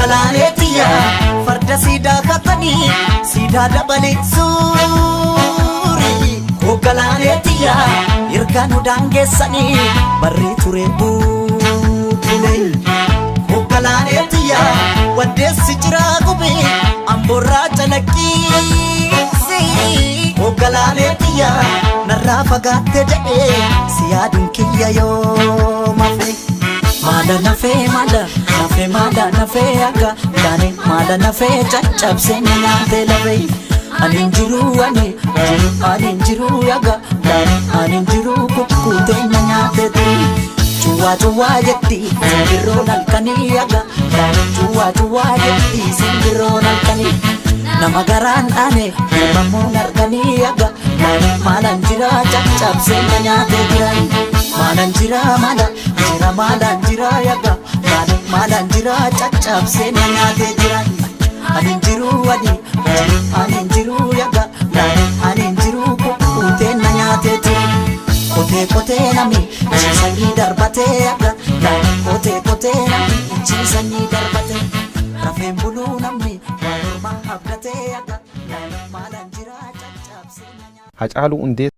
Hoogganaalee farda siidaa katanii siidaa dabalee suurii. Hoogganaalee hirkaanuu daangeessanii barree ture buubulee. Hoogganaalee waddeessi jiraa gubee amboorraa calaqqiisi. Hoogganaalee narraa fagaatte jedhee si yaaduun kiyya yoo mafe. Maala nafee maala nafee maala nafee akka taane maala nafee caccabsee na nyaatee lafee. Ani hin jiru ani jiru ani hin jiru akka taane ani hin jiru kukkuutee na nyaatee turi. Cuwaa cuwaa jetti simbirroon halkanii akka taane cuwaa cuwaa jetti simbirroon halkanii. Nama garaan dhaane ilmamuun arganii akka taane maalaan jira caccabsee na nyaatee jira. Maalaan jira maala jira maalaan jira yaga taane maalaan jira caccabsee na nyaatee jira. Ani hin jiru ani jiru ani hin jiru yaga taane ani hin jiru kukkuutee na nyaatee jira. Qotee qotee namni ciisanii darbatee yaga taane qotee qotee namni ciisanii darbatee rafeen buluu namni waan ormaa abdatee yaga taane maalaan jira caccabsee na nyaatee. Hacaaluu Hundeessaa.